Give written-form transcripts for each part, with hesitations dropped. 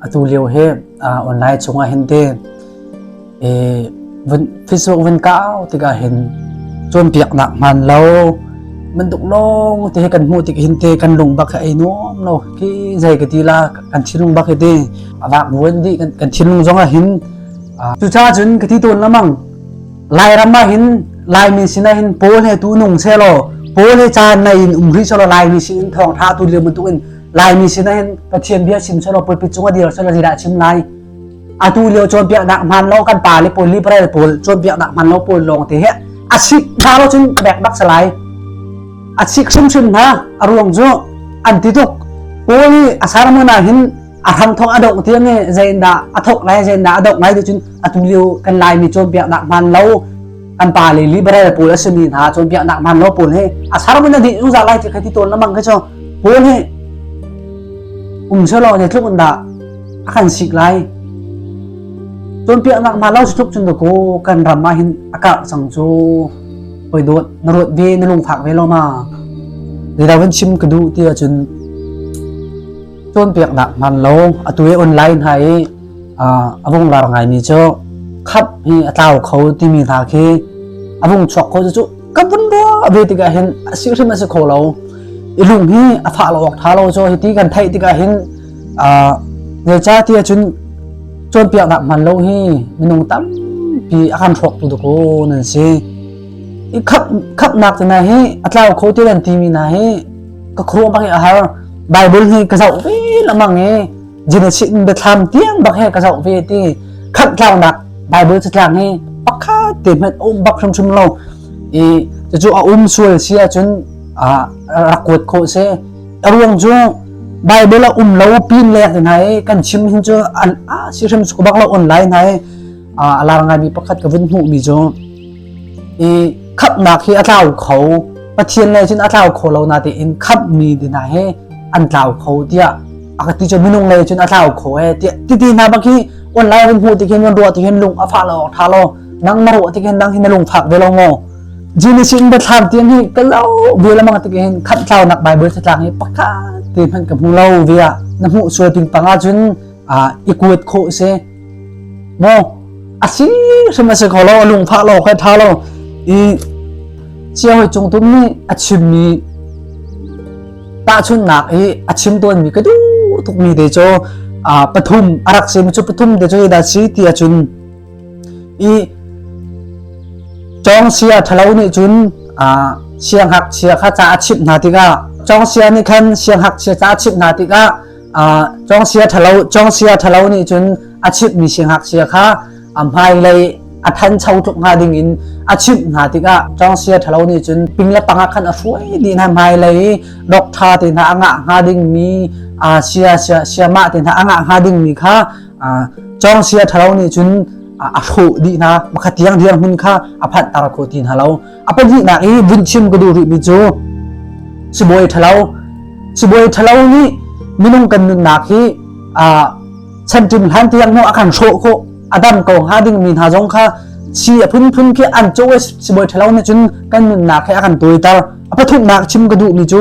Atu lio hi online chungah hin te Facebook vun kau tikah hin cawnpiaknak hmaan lo bantuk lawng te kan hmuh tik hin te kan lung bak ei nuam lo khi zei ka ti la kan thinlung bak hi te a vak vuan dih kan thinlung zong ah hin. Cucaah cun ka ti tawn lamang Lairam ah hin Laimi sinah hin Paul he tu nung selaw, Paul he caan nei in um rih selaw, Laimi sin in thawngṭha tu lio bantuk in Laimi sinah hin Pathian bia chim selaw, pulpit cung a dir selaw, zeidah chim lai? Atu lio cawnpiaknak hmaan lo kan pa le pawl, liberal pawl cawnpiaknak hmaan lo pawl lawng te he a sik hna lo cun ka bek bak salai. A sik hrimhrim hna. A ruang cu an ti tuk. Paul hi a sermon ah hin a hramthawk a dongh tiang i zeiindah a thawk lai, zeiindah a dongh lai ti cun atu lio kan Laimi cawnpiaknak hmaan lo, kan pa le liberal pawl a simi hna cawnpiaknak hmaan lo pawl hi a sermon a dih zungzal lai ti kha ti tawn lamang khi cu Paul hi um selaw zeitluk in dah a kan sik lai? Cawnpiaknak hmaan lo si tluk cun dakaw kan ram ah hin a karh cang cu. Hoi dawt, na ruat ve, na lungfak ve lo ma? Zeidah van chim ka duh ti ahcun cawnpiaknak hmaan lo atu i online hna i a vung lar ngaimi cu khap hi a tlau kho timi hna khi a vung chuak kho cu ka vun ruah ve tikah hin a si hrim a si kho lo i lung hi a fah lo awk tha lo. Cu hiti kan theih tikah hin zeicah ti ahcun cawnpiaknak hmaan lo hi minung tampi a kan hrawktu dakaw nan si i khap khapnak te hna hi a tlau kho ti nan timi hna hi ka khuaruah bak i a har. Bible hi ka zoh ve lamang i Genesis in Biathlam tiang bak he ka zoh ve ti khamh tlaunak Bible catlang hi pakhat te hmanh a um bak hrimhrim lo i cucu a um sual si ahcun rak kuat khawh si. A ruang cu Bible a um lo pin lek hna i kan chim hin cu a si hrim bak lo. Online hna i a lar ngaimi pakhat ka vun hmuhmi cu i khamhnak hi a tlau kho, Pathian lei cun a tlau kho lo natein khamhmi ti hna hi an tlau kho tiah a ka ti cu minung lei cun a tlau kho e tiah titi hna bak hi online vun hmuh tik hin, vun ruah tik hin lung a fah lo awk tha lo. Nang na ruah tik hin nang hi na lung fak ve lo maw? Genesis in Biathlam tiang hi ka lo ve lamang tik hin khamh tlaunak Bible catlang hi pakhat te hmanh ka hmu lo via. Na hmuh sual ping pang ahcun i kuat khawh si maw? A si hrim a si kho lo, a lungfah lo kha tha lo i Sianghawi Cung Tum nih a chimmi tahchunhnak i a chim tawnmi ka duh tukmi te cu pathum a rak simi cu pathum te cu zeidah si ti ahcun i cawngsia ṭhalo nih cun sianghngakchia kha ca a chimh hna tikah, cawngsia nih khan sianghngakchia ca a chimh hna tikah, cawngsia ṭhalo cawngsia ṭhalo nih cun a chimhmi siangngakchia kha a hmailei a thancho tluk hnga ding in a chimh hna tikah cawngsia ṭhalo nih cun ping le pang ah khan a hruai dih hna. Hmailei doctor te hna a ngah hnga dingmi, sia sia siamah te hna a ngah hnga dingmi kha cawngsia ṭhalo nih cun a hrawh dih hna. Makhat tiang dirhmun kha a phanhter kho ti hna lo. A pahnihnak i vun chim ka duh rihmi cu sibawi ṭhalo. Sibawi ṭhalo nih minung kan nunnak hi chanṭim hlan tiang maw a kan hrawh khawh. A dam ko hnga dingmi hna zong kha si a phunphun khi an caw i sibawi ṭhalo nih cun kan nunnak hi a kan tuaiter. A pathumnak chim ka duhmi cu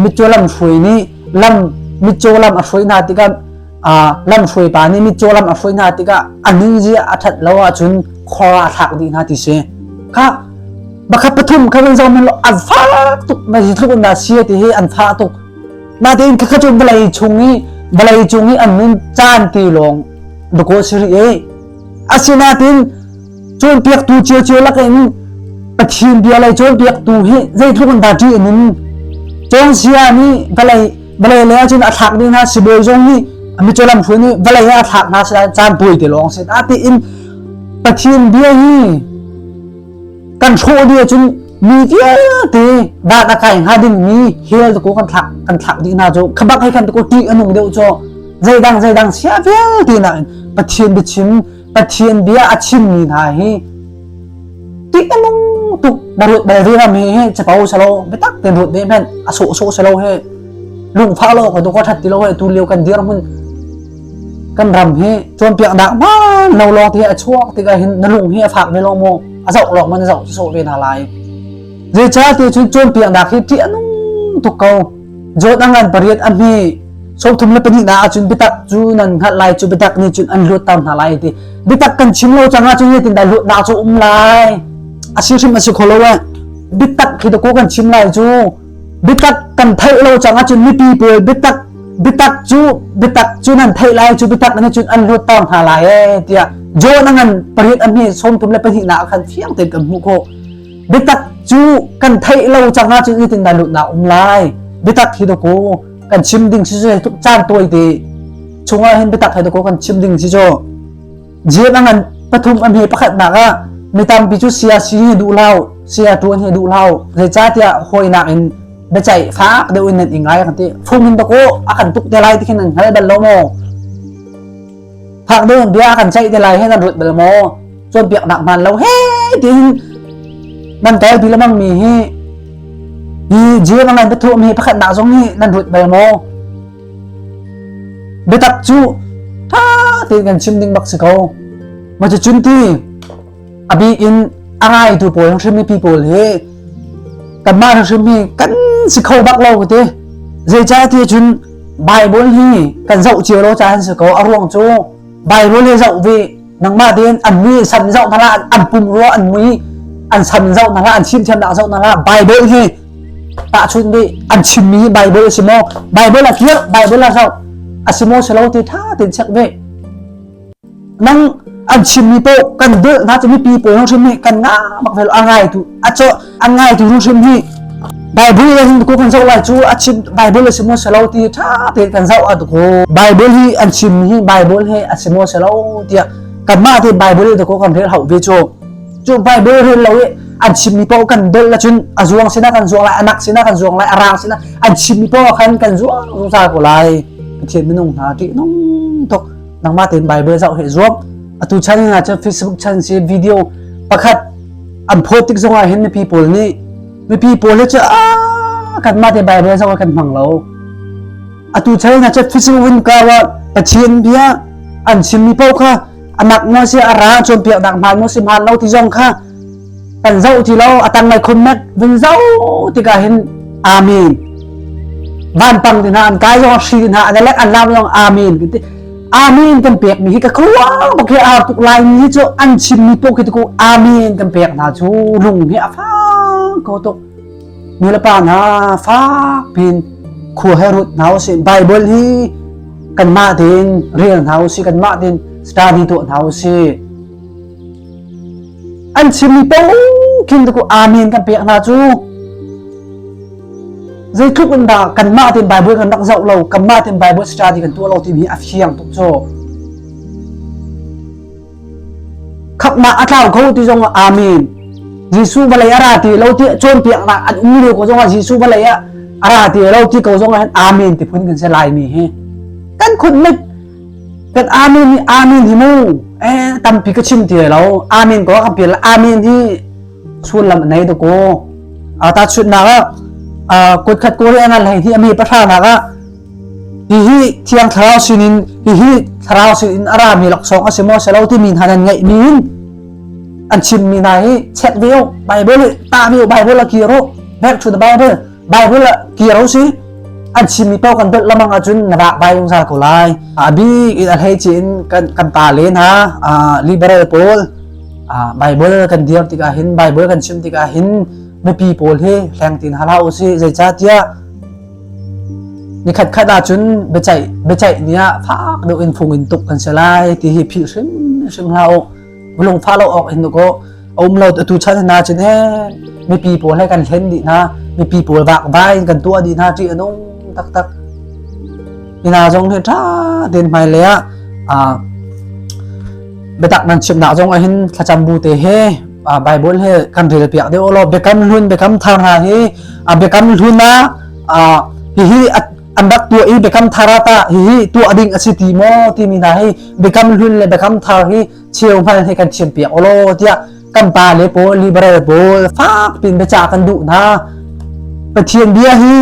mitcaw lam hruai nih lam mitcaw lam a hruai hna tikah, lam hruai pa nih mitcaw lam a hruai hna tikah a nunzia a ṭhat lo ahcun khor ah thlak dih hna ti si. Kha bakhat pathum kha van zoh hmanh law an fak tuk na tluk in dah sia ti hi an fah tuk. Natein khakha cu vawlei cung i an nun caan ti lawng dakaw si rih e. Asinain cawnpiaktu ciocio lakin Pathian bia lei cawnpiaktu hi zeitluk in dah ṭih a nun. Cawngsia nih vawlei lei ahcun a thlak ding hna, sibawi zong nih mitcaw lamhruai nih vawlei ah a thlak hna si caan tawi te lawng si. Natein Pathian bia hi kan hrawh dih ahcun mi vialte van a kai hnga dingmi hell te kan thlak dih hna cu khabak he khan te ko ṭih a nung deuh cu zeidang sia vialte nakin Pathian biachim, Pathian bia a chimmi hna hi ṭih a nung tuk. Na ruat bal ve ram hi capo salo biatak tein ruat ve hmanh. A sawh sawh salo he lungfah lo ka tu ka ṭhat ti lo he. Tu lio kan dirhmun kan ram hi cawnpiaknak hmaan lo lawng te a chuak tikah hin na lung hi a fak ve lo maw? A zoh lawng man zoh sawh ve hna lai. Zeicah ti cun cawnpiaknak hi ṭih a nung tuk ko. Zawt a ngan pariat a hme. 34 na ahcun biatak cu nan hngalh lai cu biatak nih cun an luatter hna lai ti. Biatak kan chim lo cang ahcun zeitin dah luatnak cu um lai? A si hrim a si kho lo eh. Biatak khi dakaw kan chim lai cu. Biatak kan theih lo cang ahcun mipi pawl biatak biatak cu biatak cu nan theih lai cu biatak nih cun an luatter hna lai ee tiah John a ngan pariat a hme 32 nak ah khan fiang tein kan hmuh khawh. Biatak cu kan theih lo cang ahcun zeitin dah luatnak um lai? Biatak hi dakaw kan chim ding si cu tuk caan tawi te chungah hin biatak hi dakaw kan chim ding si cu. Jeim a ngan pathum a hme pakhatnak ah mi tampi cu sia si hi duh lo, sia ṭuan hi duh lo. Zeicahtiah hawinak in biaceih fak deuh in nan i ngai kan ti. Fung in dakaw a kan tuk te lai ti khin nan hngal bal lo maw? Fak deuh in bia a kan ceih te lai hi nan ruat bal maw? Cawnpiaknak hmaan lo he tiin nan tawl ti lemang mi hi hi Jeim a ngan pathum hi pakhatnak zong hi nan ruat bal maw? Biatak cu ṭha tein kan chim ding bak si ko. Mah cucun ti a bik in a ngaitu pawl hrim mipi pawl hi kanmah hrim hi kan si kho bak lo ka ti. Zeicah ti cun Bible hi kan zoh cio lo caan si ko. A ruang cu Bible hi zoh ve nangmah tein an mui sam zoh hna hlah, an pum rua an mui an sam zoh hna hlah, an chim thiamnak zoh hna hlah. Bible hi tahchunh dih an chimmi hi Bible a si maw? Bible a kir, Bible a zoh a si maw si lo ti ṭha tein check ve. Nang an chimmi paoh kan dulh hna cu mipi pawl hrim hi kan ngah bak ve lo a ngaitu a cho a ngaitu hrim hi Bible le hin ko kan zoh lai cu a chim Bible a si maw si lo ti ṭha tein kan zoh a ko Bible hi an chimmi hi Bible he a si maw si lo tiah kanmah te Bible te ko kan rel hau ve cu cu Bible rel lo i an chimmi paoh kan dolh la cun a zuang sinah kan zuang lai anak sinah kan zuang lai a rang sinah an chimmi paoh khan kan zuang zungzal ko lai Pathian minung hna ṭih nung tuk nangmah tein Bible zoh he zuam atu chan hna cu Facebook chan si video pakhat an phawt tik zongah hin mipi pawl nih mipi pawl hi cu a kanmah te Bible zoh kan hmang lo atu chan hna cu Facebook vun kau ah Pathian bia an chimmi paoh kha anak maw si a ra cawnpiaknak hmaan maw si hmaan lo ti zong kha kan zoh ti lo a tanglei khun mek vun zoh tikah hin amen vanpang ti hna an kai zong hri hna an lek an lam zong amen kan ti amen kan pek mi hi ka khuang bak hi ar tuk lai mi hi cu an chim mi pok hi ku amen kan pek hna cu lung hi a fang ko tuk nu le pa hna fak pin khua he rut hna usih bible hi kanmah tein rel hna usih kanmah tein study tuah hna usih an chimmi paoh khin ku amen kan pek hna cu zeitluk in dah kanmah tein Bible kan rak zoh lo kanmah tein Bible study kan tuah lo timi a fiang tuk cu khapnak a tlau kho ti zong amen Jesuh vawlei a ra ti lo ti cawnpiaknak an um lio ko zong ah Jesuh vawlei ah a ra ti lo ti ko zong ah amen ti phun kan si lai mi hi kan khut mit kan amen hi amen hi mu eh tampi ka chim ti lo amen ko kan pial amen hi sullam a nei to ko a ta chutnak ah kut khat ko an hlei hi ami pahra nak ah hihi thiang thlarau sinin hihi thlarau sinin a rami laksawng a si maw si lo timi hna nan ngeih mi in an chimmi hna hi check ve u bible ta mi bible a kir u back to the bible bible a kir u si an chimmi paoh kan dolh lamang ahcun na vak vai zungzal ko lai a bik in a hlei in kan kan pa le hna liberal pawl bible kan dir tikah hin bible kan chim tikah hin mipi pawl hi hleng tin hlah u si zeicahtiah Nikhat khat ahcun biaceih biaceih ni ah fak deuh in fung in tuk kan si lai ti hi philh hrimhrim hlah u. Lungfah lo awk in ko a um lo atu chan hna cun he mipi pawl he kan hlen dih hna mipi pawl vakvai in kan tuah dih hna ṭih a nung taktak. Hina zong hi ṭha tein hmailei ah biatak nan chimnak zong ah hin thlacam bu te he Bible he kan rel piak deuh law biakam hlun biakam thar hna hi biakam hlun ah hihi an rak tuah i biakam thar ah tah hihi tuah ding a si ti maw timi hna hi biakam hlun le biakam thar hi cheu hmal he kan chim piak law tiah kan pa le pawl liberal pawl fak pin biacah kan duh hna Pathian bia hi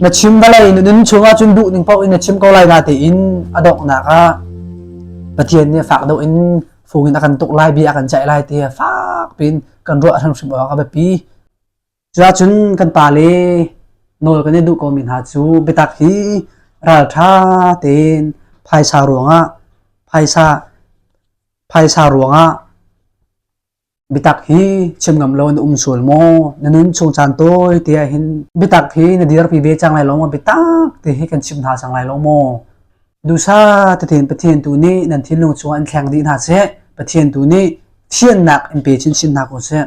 na chim vawlei na nun chungah cun duh ning paoh in na chim ko lai na tein a donghnak ah Pathian nih fak deuh in fung in a kan tuk lai bia a kan ceih lai ti fak pin kan ruah hrimhrim awk a biapi. Cuahcun kan pa le nawl kan i duh komi hna cu biatak hi Ralṭha tein phaisa ruangah phaisa phaisa ruangah biatak hi chim ngam lo na um sual maw? Na nun chung caan tawi te ah hin biatak hi na dirpi ve cang lai lo maw? Biatak te hi kan chim hna cang lai lo maw? Duhsah tein Pathian tu nih nan thinlung chungah in thleng dih hna seh. Pathian tu nih thiannak in pe chinchin hna ko seh.